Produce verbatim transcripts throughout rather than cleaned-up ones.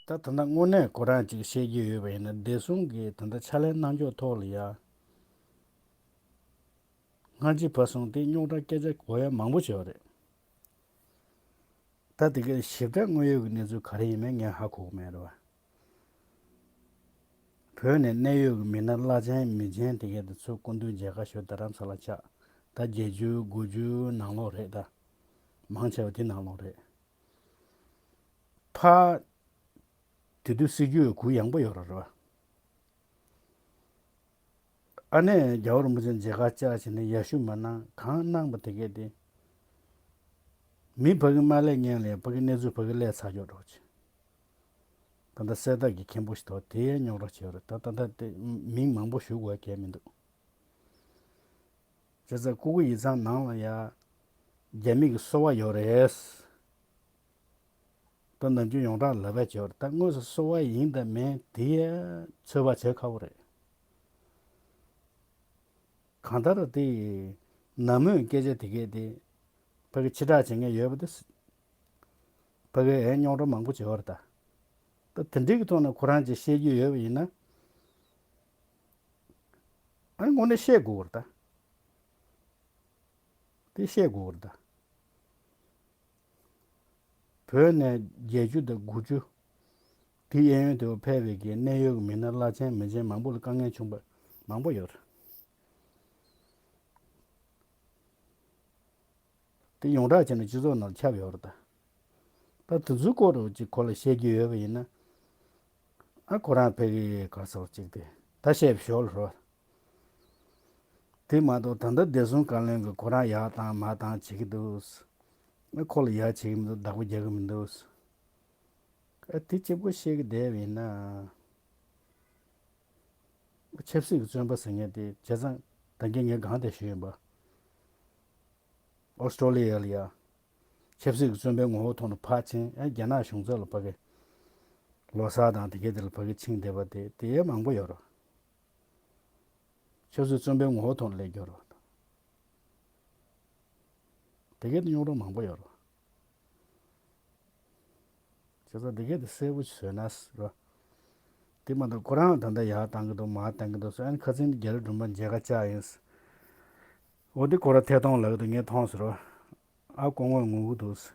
ད་ད་ལྟ་དངོས་གནས་ཁོ་རང་ཅིག་བཤད་རྒྱུ་ཡོད་པ་ཡིན་ན། བདེ་སྲུང་གིས་ད་ལྟ་ཕྱག་ལས་གནང་ཕྱོགས་ཐོག་ལ་ཡ། སྔ་ཕྱི་བར་གསུམ་དེ་རྙོག་དྲ་སྐད་ཆ་གོ་ཡ་མང་པོ་བྱས་པ་རེད། ད་དེ་གའི་ཞིབ་ཕྲ་དངོས་ཡོད་ཀྱི་གནས་ཚུལ་ག་རེ་ཡིན་མིན་ངས་ཧ་གོ་གི་མེད་རེད་བ། བོད་ནས་གནད་ཡོད་ཀྱི་མི་སྣ་བླ་ཆེན་མི་ཆེན་དེ་གའི་དེ་ཚོ་སྐུ་མདུན་མཇལ་ཁ་ཞུ་རྡ་རམ་ས་ལ་ཆགས། ད་བརྒྱད་ཅུ་དགུ་བཅུ་ནང་ལོགས་རེད། ད་མང་ཆེ་བ་དེ་ནང་ལོགས་རེད། ཕ། དེ་དུས་སྲིད་ཇུས་གུ་ཡངས་པོ་ཡོད་རེད་བ། ཨ་ནེ་རྒྱལ་བ་རིན་པོ་ཆེ་མཇལ་ཁ་བཅར་བྱས་ནས་ཡར་ཞུ་མ་གནང་། གང་གནང་པ་དེ་གས་དེ། མི་ཕ་གི་མ་སླེབས་སྔོན་ལ་ཕ་གི་གནས་ཚུལ་ཕ་གི་སླེབས་ཚར་ཡོད་འགྲོ་ཆེ། ད་ལྟ་གསལ་བརྡ་གི་མཁན་པོ་ཞིག་ཐོག་དེ་རྙོག་དྲ་བྱས་ཡོད་རེད། ད་ད་ལྟ་དེ་མིང་མང་པོ་ཞུ་དགོས་གལ་མི་འདུག་བྱས་ཙང་ཀུ་ཀུ་ཡིག་ཚང་ནང་ལ་ཡ་རྒྱ་མི་གི་སོ་པ་ཡོད་རེད། ད་ནམ་རྒྱུན་ཡོངས་གྲགས་ལབ་པ་བྱས་པ་རེད། ད་དངོས་སུ་སོ་པ་ཡིན་དང་མིན་དེ་ཡ་ཚོད་དཔག་བྱེད་ཁག་པོ་རེད། གང་ལྟར་དེ་ནང་མོས་སྐད་ཆ་དེ་གས་དེ་ཕ་གི་ཕྱི་བསྒྲགས་བྱེད་མཁན་ཡོད་པ་དེ། ཕ་གི་ཨེ་རྙོག་དྲ་མང་པོ་བྱས་པ་རེད་ད། ད་དེ་འདྲའི་གི་ཐོག་ནས་ཁོ་རང་ཅིག་བཤད་རྒྱུ་ཡོད་པ་ཡིན་ན། ཨ་ནི་དངོས་གནས་བཤད་དགོས་པ་རེད་ད། དེ་བཤད་དགོས་པ་རེད་ད། བོད་ནས་བརྒྱད་ཅུ་དང་དགུ་བཅུ། དེ་གཡས་གཡོན་དུ་ཕེབས་པའི་གི་གནད་ཡོད་ཀྱི་མི་སྣ་བླ་ཆེན་མི་ཆེན་མང་པོ་ལ་དཀའ་ངལ་བྱུང་པ་མང་པོ་ཡོད་རེད། དེ་ཡོངས་གྲགས་བྱས་ན་སྤྱི་ཚོགས་ནང་ཁྱབ་ཡོད་རེད་ད། ད་དེ་ཚོའི་སྐོར་རུ་ཅིག་ཁོ་ལ་བཤད་རྒྱུ་ཡོད་པ་ཡིན་ན། ཨ་ཁོ་རང་ཕ་གི་ག་རེ་ཟེར་ཅིག་དེ་ད་བཤད་ཞོར་རོ། དེ་མ་གཏོགས་ད་ལྟ་བདེ་སྲུང་བཀའ་བློན་གྱིས་ཁོ་རང་ཡར་བཏང་མར་བཏང་བྱེད་ཀྱི་འདུག་ཨ་ཁོ་ལ་ཡར་བྱེད་ཀྱི་མི་འདུག་བདག་པོ་རྒྱག་གི་མི་འདུག་ཨ་དེ་གཅིག་པོ་བཤད་ཀྱི་བསྡད་པ་ཡིན་ན། ཆབ་སྲིད་ཀྱི་བཙོན་པ་ཟེར་མཁན་དེ་བྱས་ཙང་ད་གིན་ངས་གང་དེ་ཞུས་ཡིན་པ། ཨོ་སི་ཀྲོ་ལི་ཡ་ལ་ཡ། ཆབ་སྲིད་ཀྱི་བཙོན་པའི་ངོ་བོ་ཐོག་ནས་ཕར་ཕྱིན། ཨ་རྒྱ་ནག་གཞུང་ཚབ་ལ་ཕ་གི་ལོ་གསར་དང་དེ་གའི་དེ་ལ་ཕ་གི་ཕྱིན་བསྡད་པ་དེ་དེ་ཡང་མང་པོ་ཡོད་རེད། ཆབ་སྲིད་བཙོན་པའི་ངོ་བོ་ཐོག་ནས་སླེབས་ཡོད་རེད། དེ་གའི་དེ་རྙོག་དྲ་མང་པོ་ཡོད་རེད། བྱས་ཙང་འདི་གས་དེ་གསལ་པོ་ཞིག་བཟོས་ན་ཟེར་རོ། དེ་མ་གཏོགས་ཁོ་རང་ད་ལྟ་ཡར་བཏང་གི་འདུག་མར་བཏང་གི་འདུག་ཟེར། ཨ་ནི་ཁ་སང་རྒྱ་རི་སྒྲོལ་མ་མཇལ་ཁ་བཅར་ཡིན་ཟེར། འོ་དེ་ཁོ་རང་ཐད་གཏོང་ལབ་ཀྱི་འདུག་ངས་མཐོང་ཟེར་རོ། ཨ་སྐུ་ངོ་ངུ་གི་འདུག་ཟེར།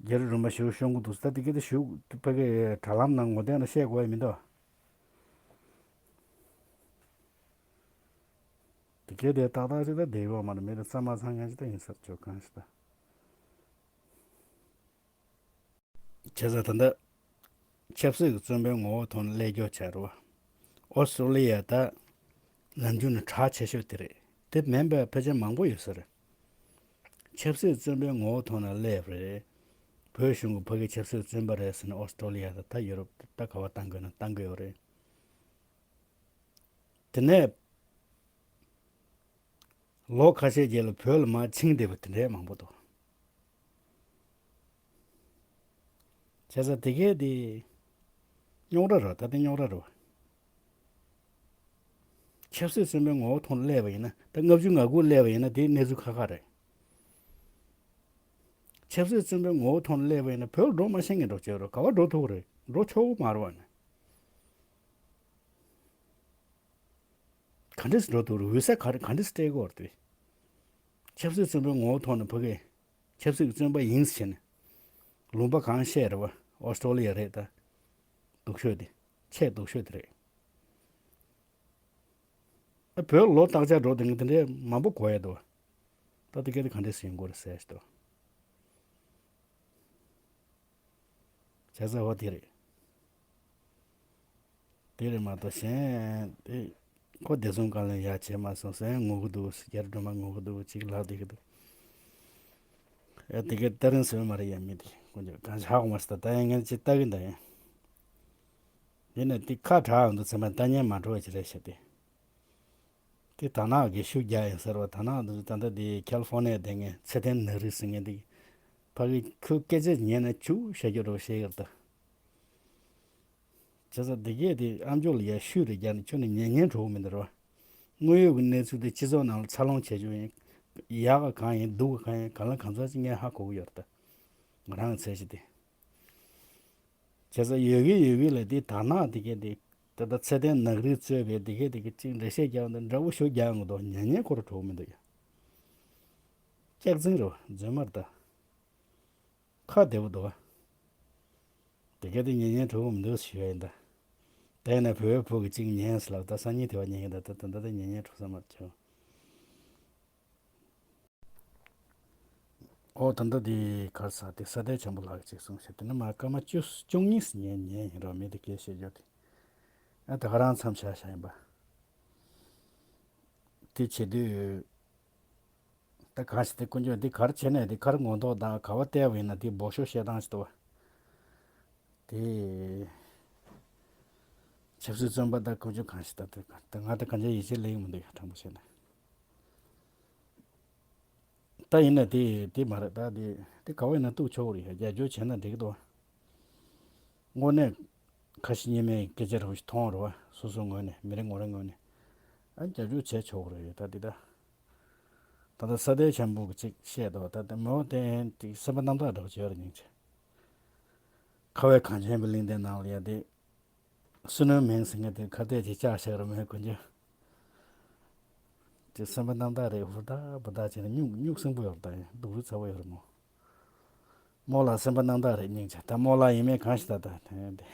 རྒྱ་རི་སྒྲོལ་མ་ཞེ་པོ་ཤོང་གི་འདུག་ཟེར། ད་དེ་གས་དེ་ཞུ་ཕ་གི་དྲ་ལམ་ནང་ངོ་དེབ་ནང་བཤད་དགོས་ཡ་མི་འདུག་དེ་གས་དེ་ཏག་ཏག་ཅིག་ད་བསྡད་ཡོད་མ་རེད། མི་རེ་རྩ་མ་ཚང་མཁན་ཅིག་ད་ཡིན་ས་ཆོག་གང་ཞིག་ད། བྱས་ཙང་ད་ལྟ་ཆབ་སྲིད་ཀྱི་བཙོན་པའི་ངོ་བོ་ཐོག་ནས་སླེབས་རྒྱུ་བྱས་རེད་བ། ཨོ་སི་ཀྲོ་ལི་ཡ་ད་ནམ་རྒྱུན་ནས་གྲགས་ཆེ་ཤོས་དེ་རེད། དེ་མིན་པའི་ཕལ་ཆེར་མང་པོ་ཡོད་ས་རེད། ཆབ་སྲིད་བཙོན་པའི་ངོ་བོ་ཐོག་ནས་སླེབས་རེད། བོད་གཞུང་གི་ཕ་གི་ཆབ་སྲིད་བཙོན་པ་རེད་ཟེར་ནས་ཨོ་སི་ཀྲོ་ལི་ཡ་ད་ད་ཡུ་རོབ་ད་ག་བ་བཏང་དགོས་ན་བཏང་གི་ཡོད་རེད། དེ་ནས་ལོ་ཁ་ཤས་རྗེས་ལ་བོད་ལ་མར་ཕྱིན་བསྡད་པ་དེ་འདྲའི་མང་པོ་འདུག་བྱས་ཙང་དེ་གས་དེ་རྙོག་དྲ་རེད། ད་དེ་རྙོག་དྲ་རེད། ཆབ་སྲིད་བཙོན་པའི་ངོ་བོ་ཐོག་ནས་སླེབས་པ་ཡིན་ན། ད་ལྔ་བཅུ་ང་དགུ་སླེབས་པ་ཡིན་ན་དེ་གནས་ཚུལ་ཁག་ཁག་རེད། ཆབ་སྲིད་བཙོན་པའི་ངོ་བོ་ཐོག་ནས་སླེབས་པ་ཡིན་ན་བོད་ལ་འགྲོ་མ་ཤེས་མཁན་འདྲ་བྱས་རོ། ག་བ་འགྲོ་ཐུབ་ཀྱི་རེད། འགྲོ་ཆོག་གི་མ་རེད་བ་ནི། ག་འདྲས་སེ་འགྲོ་ཐུབ་རེད། འོས་ས་ག་རེ་ག་འདྲས་སེ་སྤྲད་དགོས་རེད་དེ། ཆབ་སྲིད་བཙོན་པའི་ངོ་བོ་ཐོག་ནས་ཕ་གི་ཆབ་སྲིད་ཀྱི་བཙོན་པ་ཡིན་ཟེར་ནས་ལུང་པ་གང་བཤད་རེད་བ། ཨོ་སི་ཀྲོ་ལི་ཡ་རེད་ད། སྡུག་ཤོས་དེ། ཆེས་སྡུག་ཤོས་དེ་རེད། ཨ་བོད་ལ་ལོ་བརྟག་དཔྱད་འགྲོ་དེ་ངས་དེ་འདྲའི་མང་པོ་གོ་ཡ་འདུག་ད་དེ་ག་དེ་ག་འདྲས་སེ་ཡོང་གི་རེད་ཟེར་ཞིག་འདུག་བྱས་ཙང་འོ་དེ་རེད། དེ་རེད་མ་གཏོགས་གཞན་དེ་ཁོ་བདེ་སྲུང་བཀའ་བློན་ཡར་བྱས་མ་སོང་ཟེར། ངུ་གི་འདུག་རྒྱ་རི་སྒྲོལ་མ་ངུ་གི་འདུག་ཅིག་ལབ་བསྡད་ཀྱི་འདུག་ཨ་དེ་ག་ད་རིང་ཟེར་མ་རེད་ཡ། མི་དེ་དཀོན་མཆོག་གང་ཆགས་མ་སོང་། ད་ཡང་ངས་ཅིག་ལྟ་གི་འདུག་ཡིན་ན་དེ་ཁ་གྲག་འདུག་ཚེ་མ་ལྟ་ཉན་མ་འགྲོ་བ་ཅིག་རེད་ཤག་དེ། དེ་དར་ནག་གི་ཤུགས་རྒྱག་ཡིན་ཟེར་བ། དར་ནག་འདི་ད་ལྟ་དེ་ཁ་ལི་ཧྥོ་ནི་ཡ་དེ་ངས་ཚེ་བརྟན་ནག་རིལ་ཟེར་མཁན་དེ་ཕ་གི་ཁོའི་སྐད་ཆ་ཉན་ན་ཅིག་ཤ་རྒྱུ་རེད་བཤད་ཡོད་ད། བྱས་ཙང་དེ་གས་དེ་ཨ་མཆོག་ལ་ཡ་ཤུགས་རེ་རྒྱག་ནས་ཁྱོད་ནི་ཉན་ཉན་འགྲོ་གི་མི་འདུག་ར་བ། དངོས་ཡོད་ཀྱི་གནས་ཚུལ་དེ་སྤྱི་ཚོགས་ནང་ལ་འཚར་ལོངས་བྱེད་རྒྱུ་ཡིན། ཡག་ག་གང་ཡིན་སྡུག་ག་གང་ཡིན་གང་ལ་གང་འཚམ་ཅིག་ངས་ཧ་གོ་གི་ཡོད་རེད་ད། ང་རང་གི་ཚད་གཞི་དེ། བྱས་ཙང་ཡོད་གི་ཡོད་གི་ལ་དེ་དར་ནག་དེ་གས་དེ། ད་ལྟ་ཚེ་བརྟན་ནག་རིས་གཙོས་པའི་དེ་གས་དེ་གས་གཅིག་འགྲེལ་བཤད་རྒྱག་འདི་འདྲ་བོ་ཞུ་རྒྱག་འོང་དོ། ཉན་ཉན་ཁོ་ར་གྲོགས་མི་འདུག་ཡ། སྐྱག་རྫུན་རེད་བ། རྫུན་མ་རེད་ད། ཁ་བདེ་བོ་འདུག་བ། དེ་གས་དེ་ཉན་ཉན་གྲོགས་མི་འདུག་ཞུ་ཡ་ཡིན་ད། དེ་ནས་བོད་བོད་ཀྱི་གཅིག་ཉན་ཟེར་ལབ་ད། སང་ཉིན་དེ་བ་ཉན་གི་ད། ད་ད་ད་ད་ཉན་ཉན་གྲོགས་ས་མ་བྱུང་། ཨོ་ད་ལྟ་དེ་གར་ས་དེ་ས་དེ་ཆེན་པོ་ལགས་ཀྱིས་གསུངས་ཤག་དེ་ནི་མ་སྐར་མ་བཅུ་བཅུ་གཉིས་ཉན་ཉན་ཡིན་རོགས། མི་དེ་སྐད་བཤད་རྒྱུ་དེ། ཨ་ད་ག་རང་མཚམས་བཞག་བཞག་ཡིན་པ། དེ་བྱེད་དུས། ད་གང་ཞིག་དེ་དཀོན་མཆོག་འདི་གར་བྱེད་ནས་དེ་གར་ངོ་ཐོག་དང་ག་བ་བལྟས་པ་ཡིན་ན་དེ་སྦོ་ཤོ་བཤད་སྟངས་ཤིག་འདུག་བ། དེ། ཆབ་སྲིད་བཙོན་པ་དང་དཀོན་མཆོག་གང་ཞིག་ད་དེ་ད་ང་ད་གང་ཅི་ཡིད་ཆེས་ལེགས་མི་འདུག་ཡ། དྲང་པོ་བཤད་ན། ད་ཡིན་ན་དེ་དེ་མ་རེད་ད། དེ་དེ་ག་བ་ཡིན་ན་གཏུག་ཆོག་རེད་ཡ། རྒྱབ་སྐྱོར་བྱས་ན་འགྲིག་གི་འདུག་བ། དངོས་གནས་ཁ་ཞེ་གཉིས་མེད་སྐད་ཆ་རེ་བ་ཞིག་མཐོང་རེད་བ། སོ་སོ་ངོས་ནས་མི་རེ་ངོ་རེ་ངོས་ནས། ཨ་རྒྱབ་སྐྱོར་བྱས་ཆོག་རེད་ད་འདི་ད། ད་ལྟ་ས་དེ་ཆེན་པོ་གི་ཅིག་བཤད་དོ། ད་ལྟ་མོ་དེ་ཅིག་སེམས་པ་རྣམ་དག་འདྲ་བོ་བྱས་རེད་སྙིང་རྗེ། ཁ་བའི་གངས་ཅན་པའི་གླིང་དེ་ནང་ལ་ཡ་དེ། བསོད་ནམས་མིང་ཟེར་མཁན་དེ་ཁ་གཏད་ཅིག་བཅག་བཞག་རེད་མོད་དཀོན་མཆོག་དེ་སེམས་པ་རྣམ་དག་རེད། ཧུར་ཐག་འབུར་ཐག་བྱས་ནས་སྨྱུག་སྨྱུག་སྲིན་པོ་ཡོད་རེད་ད། ཡ་སྡུག་རུས་ཚ་པོ་ཡོད་རེད་མོ། རྨོ་ལགས་སེམས་པ་རྣམ་དག་རེད་སྙིང་རྗེ། ད་རྨོ་ལགས་ཡིན་མིན་གང་ཞིག་ད་ད་དེ་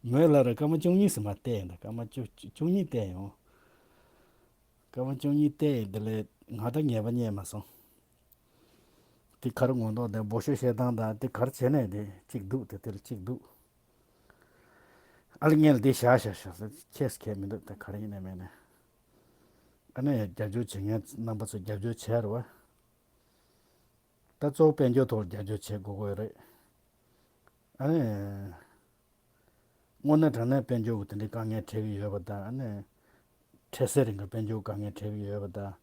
མོས་ལ་ར་སྐར་མ་བཅུ་གཉིས་སུ་མ་བལྟས་ཡིན་ད། སྐར་མ་བཅུ་བཅུ་གཉིས་བལྟས་ཡོང་། སྐར་མ་བཅུ་གཉིས་བལྟས་ཡིན་དེ་ལས་ང་ད་ངེས་པ་རྙེད་མ་སོང་། དེ་གར་ངོ་ཐོག་དེ་སྦོ་ཤོ་བཤད་སྟངས་དང་དེ་གར་བྱས་ནས་དེ་གཅིག་འདུག་དེ་དེ་ལ་གཅིག་འདུག་ཨ་ལ་ངས་ལ་དེ་བཞག་བཞག་བཞག་ཟེར་ཁྱེད་ཁྱེད་མི་འདུག་ད་གར་ཡིན་ནས་མེད་ནས། ཨ་ནི་རྒྱབ་སྐྱོར་བྱེད་མཁན་རྣམ་པ་ཚོ་རྒྱབ་སྐྱོར་བྱས་རེད་བ། ད་གཙོ་བོ་དཔལ་འབྱོར་ཐོག་རྒྱབ་སྐྱོར་བྱེད་དགོས་ཀྱི་ཡོད་རེད། ཨ་ནི། དངོས་གནས་དྲང་གནས་དཔལ་འབྱོར་གྱི་དེ་འདྲའི་དཀའ་ངལ་འཕྲད་ཀྱི་ཡོད་པ་དང་། ཨ་ནི། འཕྲལ་སེལ་རིང་གི་དཔལ་འབྱོར་དཀའ་ངལ་འཕྲད་ཀྱི་ཡོད་པ་དང་།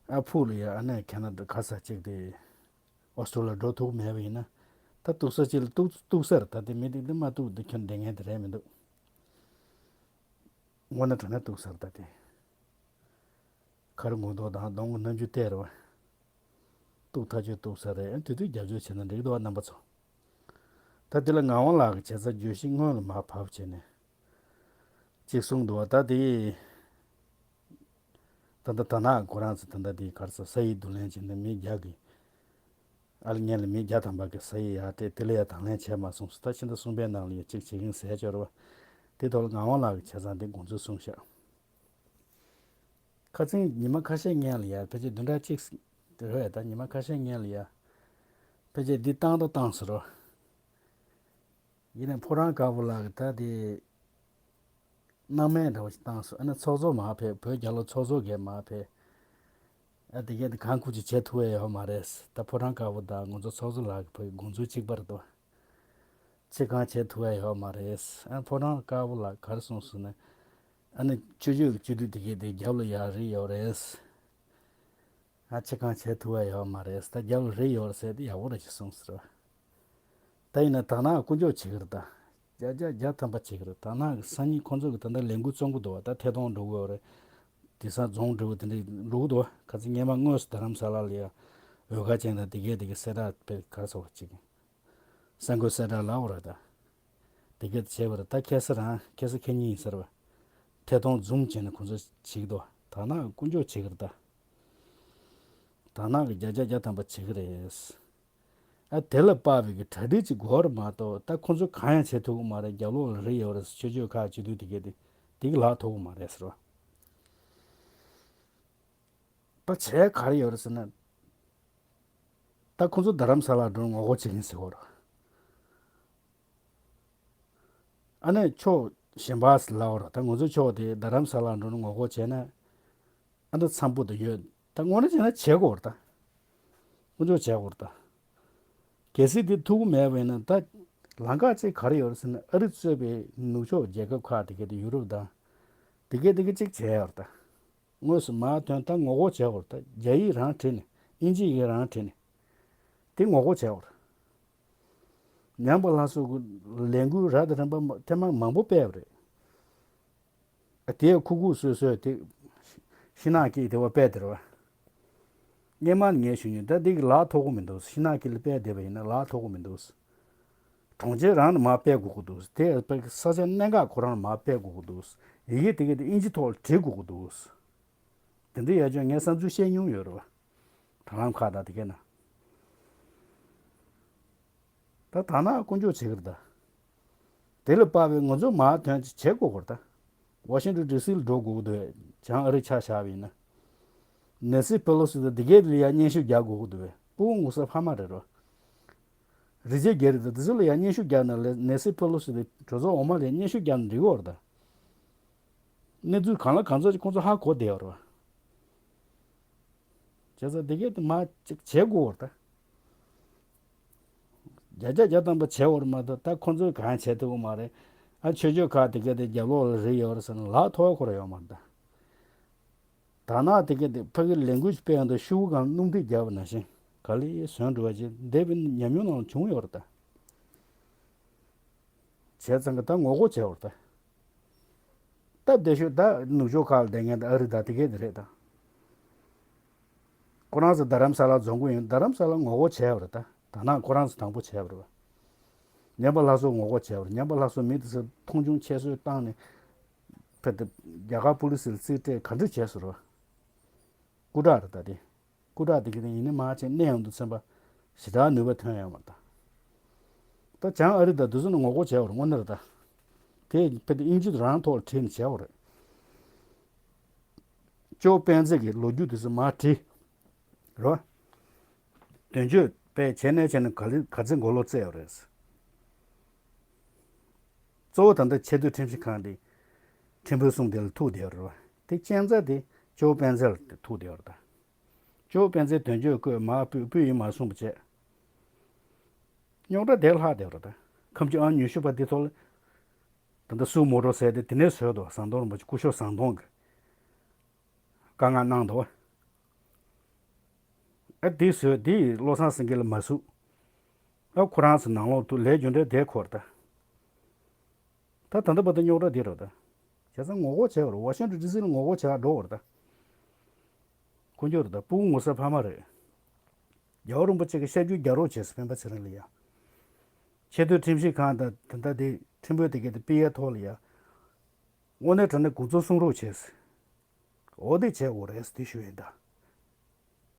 ཨ་ཕུགས་ལ་ཡ་ཨ་ནི་ཁེ་ན་ཌ་ག་ས་གཅིག་དེ་ཨོ་སི་ཀྲོ་ལི་ཡ་འགྲོ་ཐུབ་མེད་པ་ཡིན་ན། ད་གཏུག་ས་གཅིག་ལ་གཏུག་གཏུག་ས་རེད་ད། དེ་མི་དེ་འདི་མ་གཏུག་འདི་ཁྱོན་བསྡད་མཁན་དེ་རེད་མི་འདུག་དངོས་གནས་དྲང་གནས་གཏུག་ས་རེད་ད་དེ། གར་ངོ་ཐོག་དང་གདོང་གི་རྣམ་འགྱུར་བལྟས་རེད་བ། གཏུག་ཐག་ཆོད་གཏུག་ས་རེད། དེ་དུས་རྒྱབ་སྐྱོར་བྱེད་ན་འགྲིག་འདུག་བ་རྣམ་པ་ཚོ། ད་དེ་ལ་ངག་དབང་ལགས་ཀྱིས་བྱས་ཙང་བརྗོད་གཞི་སྔོན་ལ་མར་བབས་བྱས་ནས་ཅིག་གསུངས་འདུག་བ། ད་དེ་ད་ལྟ་དར་ནག་ཁོ་རང་ཚོ་ད་ལྟ་དེ་གར་ས་ས་ཡིག་བསྡུ་ལེན་བྱས་ནས་མི་བརྒྱ་གི། ཨ་ལ་ངན་ལ་མི་བརྒྱ་ཐམ་པ་གི་ས་ཡིག་ཡར་སྤྲད། དེ་ལ་ཡ་དང་ལེན་བྱས་མ་སོང་ཟེར། ད་ཕྱི་ཟླ་གསུམ་པའི་ནང་ལ་ཡ་གཅིག་བྱེད་ཀྱིན་ཟེར་སྦྱོར་བ། དེ་ཐོག་ལ་ངག་དབང་ལགས་ཀྱིས་བྱས་ཙང་དེ་དགོངས་ཚུལ་གསུངས་ཤག་ཁ་སང་ཉི་མ་ཁ་ཤས་སྔོན་ལ་ཡ་ཕལ་ཆེར་བདུན་ཕྲག་གཅིག་རེད་ད། ཉི་མ་ཁ་ཤས་སྔོན་ལ་ཡ་ཕལ་ཆེར་འདི་བཏང་དང་བཏང་ཟེར་རོ། ཡིན་ནའི་ཕོ་བྲང་དཀར་པོ་ལགས་ཀྱིས་ད་དེ་སྣང་མེད་འདྲ་བོ་ཞིག་བཏང་སོང་། ཨ་ནི་ཚོགས་གཙོ་མར་ཕེབས། བོད་རྒྱལ་ལོ་ཚོགས་གཙོ་གས་མར་ཕེབས། ཨ་དེ་གས་དེ་གང་ཁུར་ཅིག་བྱེད་ཐུབ་ཡ་ཡོད་མ་རེད། ད་ཕོ་བྲང་དཀར་པོ་དང་ང་ཚོ་ཚོགས་གཙོ་ལགས་ཀྱི་བོད་ཀྱི་དགོངས་ཚུལ་གཅིག་པ་རེད་དོ། ཅི་གང་བྱེད་ཐུབ་ཡ་ཡོད་མ་རེད། ཨ་ཕོ་བྲང་དཀར་པོ་ལགས་ག་རེ་གསུངས་སོང་ན། ཨ་ནི་སྤྱི་སྤྱོད་ཀྱི་སྤྱི་འཐུས་དེ་གས་དེ་རྒྱབ་ལ་ཡར་རེད་ཡོད་རེད། ཨ་ཅི་གང་བྱེད་ཐུབ་ཡ་ཡོད་མ་རེད། ད་རྒྱབ་ལ་རེད་ཡོད་རེད་ཟེར་དེ་ཡག་པོ་རེད་ཅེས་གསུངས་ཟེར་བ། ད་ཡིན་ན་དར་ནག་དཀོན་མཆོག་བྱེད་ཀྱི་རེད་ད། བརྒྱ་ཆ་བརྒྱ་ཐམ་པ་བྱེད་ཀྱི་རེད། དར་ནག་གི་སང་ཉིན་ཁོང་ཚོ་གི་ད་ལྟ་ལས་འགུལ་རྩོམ་གྱི་འདུག་བ། ད་ཐད་གཏོང་འགྲོ་གི་ཡོད་རེད། དེང་སང་རྫོང་འགྲོ་གི་དེ་འདྲ་འགྲོ་གི་འདུག་བ། ཁ་སང་སྔོན་མ་དངོས་སུ་རྡ་རམ་ས་ལ་ལ་ཡ་འོས་འགན་ཅན་དང་དེ་གས་དེ་གས་གསལ་བསྒྲགས་དཔེ་ག་རེ་ཟེར་བ་ཅིག་གསར་འགོད་གསལ་བསྒྲགས་ལབ་པ་རེད་ད། དེ་གས་བྱས་པ་རེད། ད་ཁ་སང་རང་ཁ་སང་ཁ་ཉིན་ཡིན་ཟེར་བ། ཐད་གཏོང་འཛོམས་བྱས་ནས་ཁོང་ཚོ་བྱེད་ཀྱི་འདུག་བ། དར་ནག་དཀོན་མཆོག་བྱེད་ཀྱི་རེད་ད། དར་ནག་གི་བརྒྱ་ཆ་བརྒྱ་ཐམ་པ་བྱེད་ཀྱི་རེད། ཨ་དེ་ལ་དཔག་པའི་གི་གྲ་སྒྲིག་ཅིག་དགོས་རེད་མ་གཏོགས། ད་ཁོང་ཚོ་གང་ཡང་བྱེད་ཐུབ་ཀྱི་མ་རེད། རྒྱབ་ལོགས་ལ་རེད་ཡོད་རེད། ཆོས་བརྒྱུད་ཁག་སྤྱི་འཐུས་དེ་གས་དེ་དེ་གི་ལག་ཐོགས་ཀྱི་མ་རེད་ཟེར་བ། ད་བྱས་ག་རེ་ཡོད་རེད་ཟེར་ན། ད་ཁོང་ཚོ་རྡ་རམ་ས་ལ་འགྲོ་ངོ་རྒོལ་བྱེད་ཀྱིན་ཟེར་བ་རེད། ཨ་ནི་ཕྱོགས་གཞན་པ་ལབ་པ་རེད། ད་ང་ཚོ་ཕྱོགས་དེ་རྡ་རམ་ས་ལ་འགྲོ་ནས་ངོ་རྒོལ་བྱས་ན། ཨ་ནི་འཚམ་པོ་དེ་ཡོད། ད་དངོས་གནས་བྱས་ན་བྱེད་དགོས་རེད་ད། དཀོན་མཆོག་བྱེད་དགོས་རེད་ད། གལ་སྲིད་དེ་ཐུབ་ཀྱི་མེད་པ་ཡིན་ན། ད་ལམ་ཁ་ཅིག་ག་རེ་ཡོད་རེད་ཟེར་ན། ཨ་རི་གཙོས་པའི་ནུབ་ཕྱོགས་རྒྱལ་ཁབ་ཁག་དེ་གས་དེ་ཡུ་རོབ་དང་། དེ་གས་དེ་གས་ཅིག་བྱས་ཡོད་རེད་ད། དངོས་སུ་མར་ཐོན། ད་ངོ་རྒོལ་བྱེད་དགོས་རེད་ད། རྒྱ་ཡིག་རང་བྲིས་ནས། དབྱིན་ཇི་ཡིག་རང་བྲིས་ནས། དེ་ངོ་རྒོལ་བྱེད་དགོས་རེད། ཉམས་པ་ལྷ་སོགས་ཀྱི་ལས་འགུལ་རབ་དང་རིམ་པ་མ་ཐེངས་མ་མང་པོ་སྤེལ་བ་རེད། དེའི་ཁུག་ཁུག་སོ་སོས་དེ་ཤིང་ནགས་ཀྱིས་དེ་བ་སྤེལ་དེ་རེད་བ། སྔོན་མ་ངས་ཞུ་མྱོང་། ད་འདི་གི་ལག་ཐོགས་ཀྱི་མི་འདུག་ཤིང་ནགས་ཀྱིས་ལ་སྤེལ་བསྡད་པ་ཡིན་ན་ལག་ཐོགས་ཀྱི་མི་འདུག་གྲོང་ཁྱེར་རང་ལ་མར་སྤེལ་དགོས་ཀྱི་འདུག་དེ་ས་ཆ་གནད་འགག་ཁོ་རང་ལ་མར་སྤེལ་དགོས་ཀྱི་འདུག་ཡི་གེ་དེ་གའི་དེ་ཨིན་ཇི་ཐོག་ལ་བྲིས་དགོས་ཀྱི་འདུག་དེ་འདྲའི་ཡ་ཅོ་ངས་བསམ་ཚུལ་བཤད་མྱོང་ཡོད་རེད་བ། དྲ་ལམ་ཁག་དང་དེ་གའི་ནང་། ད་ད་ནང་དཀོན་མཆོག་བྱེད་ཀྱི་རེད་ད། དེ་ལ་དཔག་པའི་ང་ཚོ་མར་ཐོན་ཅིག་བྱེད་དགོས་ཀྱི་རེད་ད། ཝ་ཤིང་ཊོན་ཌི་སི་ལ་འགྲོ་དགོས་ཀྱི་འདུག་བྱང་ཨ་རི་ཆ་བཞག་པ་ཡིན་ན། ནེ་སི་པེ་ལོ་སི་དང་དེ་གའི་ལ་ཡ་སྙན་ཞུ་རྒྱག་དགོས་ཀྱི་འདུག་སྤུ་གུ་ངོ་ས་ཕ་མ་རེད་རོ། རི་རྒྱལ་རྒྱལ་རེད་ད་དེ་ཚོ་ལ་ཡ་སྙན་ཞུ་རྒྱག་ན་ལས་ནེ་སི་པེ་ལོ་སི་དང་གྲོས་ཚོགས་འོག་མ་ལ་ཡ་སྙན་ཞུ་རྒྱག་ན་འགྲིག་གི་རེད་ད། གནས་ཚུལ་གང་ལ་གང་ཚོད་ཅིག་ཁོང་ཚོ་ཧ་གོ་བསྡད་ཡོད་རེད་བ། བྱས་ཙང་དེ་གས་དེ་མ་ཅིག་བྱེད་དགོས་བར་ད། བརྒྱ་ཆ་བརྒྱ་ཐམ་པ་བྱེད་བར་མ་གཏོགས་ད་ཁོང་ཚོས་གང་བྱེད་ཐུབ་ཀྱི་མ་རེད། ཨ་ཆོས་ཕྱོགས་ཁག་དེ་གས་དེ་རྒྱབ་ལོགས་ལ་རེད་ཡོད་རེད་ཟེར་ན་ལག་ཐོགས་ཁོ་ར་ཡོད་མ་རེད་ད། ད་ནག་དེ་གས་དེ་ཕ་གི་ལས་འགུལ་ཞིག་སྤེལ་ཡོང་དུས་ཤུགས་སྒང་སྣུམ་འཁྲུད་བརྒྱབ་པ་ནང་བཞིན་ག་ལེ་བཟོས་འགྲོ་བ་ཅིག་འདས་པའི་ཉམས་མྱོང་ནང་བྱུང་ཡོད་རེད་ད། བྱས་ཙང་གི་ད་ངོ་རྒོལ་བྱས་པ་རེད་ད། སྟབས་བདེ་ཤོས་ད་ནུབ་ཕྱོགས་ཁག་ལ་བསྡད་མཁན་ད་ཨ་རི་ད་དེ་གས་དེ་རེད་ད། ཁོ་རང་ཚོ་རྡ་རམ་ས་ལ་རྫོང་ཁོངས་ཡིན། རྡ་རམ་ས་ལ་ངོ་རྒོལ་བྱས་པ་རེད་ད། ད་ནང་ཁོ་རང་ཚོ་དང་པོ་བྱས་པ་རེད་བ། ཉམས་པ་སླར་གསོ་ངོ་རྒོལ་བྱས་པ་རེད། ཉམས་པ་སླར་གསོ་མི་དེ་ཚོ་མཐོང་ཆུང་ཁྱད་གསོད་བཏང་ནས་ཕེབས་ཏེ་རྒྱ་གར་པུ་ལི་སི་ལ་རྩིས་སྤྲད་ག་འདྲ་བྱས་སོང་རེད་བ། སྐུ་དྲག་རེད་ད་དེ། སྐུ་དྲག་དེ་གི་ནི་ཡིན་ནི་མ་བྱས་གནས་ཡོང་དུས་ཚན་པ་ཞེ་དྲག་ནུས་པ་ཐོན་ཡོད་མ་རེད་ད། ད་བྱང་ཨ་རི་ད་དུས་ཚོད་ནས་ངོ་རྒོལ་བྱས་པ་རེད་དངོས་གནས་རེད་ད། དེ་ཕེབས་ཏེ་དབྱིན་ཇི་རང་ཐོག་ལ་བྲིས་ནས་བྱས་པ་རེད། ཅོ་སྤེན་ཚེ་གི་ལོ་རྒྱུས་དེ་ཚོ་མར་བྲིས། རོ། དོན་གཅོད་པས་བྱས་ནས་བྱས་ནས་ག་ལེ་ག་ཚོད་མགོ་ལོག་རྩེ་ཡོད་རེད། གཙོ་བོ་ད་ལྟ་ཆེས་མཐོའི་ཁྲིམས་ཞིབ་ཁང་དེ་ཁྲིམས་དཔོན་གསུམ་དེ་ལ་ཐུག་བསྡད་ཡོད་རེད་བ། དེ་གཅན་ཚ་དེ་ཅོ་སྤེན་ཚེ་ལ་དེ་ཐུག་བསྡད་ཡོད་རེད་ད། ཅོ་སྤེན་ཚེ་དོན་གཅོད་བསྐོས་མ་སྤུས་སྤུས་ཡིན་མ་གསུངས་པ་བྱས། རྙོག་དྲ་དེ་ལྷག་བསྡད་ཡོད་རེད་ད། ཁམས་ཀྱི་ཨང་ཉི་ཤུ་པ་དེ་ཚོ་ལ། ད་ལྟ་སུ་མོ་ཊ་ཟེར་དེ་དེ་ནས་བཟོས་འདུག་ཟམ་གདོང་རིན་པོ་ཆེ་སྐུ་ཞབས་ཟམ་གདོང་གིས་བཀའ་མངགས་གནང་འདུག་ཨ་དེ་བཟོས་དེ་བློ་བཟང་སེང་གེ་ལ་མ་ཟུག་ཨ་ཁོ་རང་ཚོ་ནང་ལོགས་དུ་ལས་རྒྱུ་འབྲས་དེ་འཁོར་ད། ད་ད་ལྟ་བར་དུ་རྙོག་དྲ་དེ་རེད་ད། བྱས་ཙང་ངོ་རྒོལ་བྱས་པ་རེད། ཝ་ཤིང་ཊོན་ཌི་སི་ལ་ངོ་རྒོལ་བྱེད་ག་འགྲོ་བ་རེད་ད། དཀོན་མཆོག་རེད་ད། སྤུ་གུ་ངོ་ས་ཕ་མ་རེད། རྒྱལ་བ་རིན་པོ་ཆེ་གི་ཤར་རྒྱུད་རྒྱལ་རོགས་བྱས་སོང་སྤེན་པ་ཚེ་རིང་ལ་ཡ། ཆེས་མཐོའི་ཁྲིམས་ཞིབ་ཁང་དང་ད་ལྟ་དེ་ཁྲིམས་དཔོན་དེ་གའི་དེ་པི་ཨེ་ཐོག་ལ་ཡ། དངོས་གནས་དྲང་གནས་གོ་ཚོད་སྲུང་རོགས་བྱས་སོང་། འོ་དེ་བྱས་འོ་རེད་དེ་ཞུ་ཡིན་ད།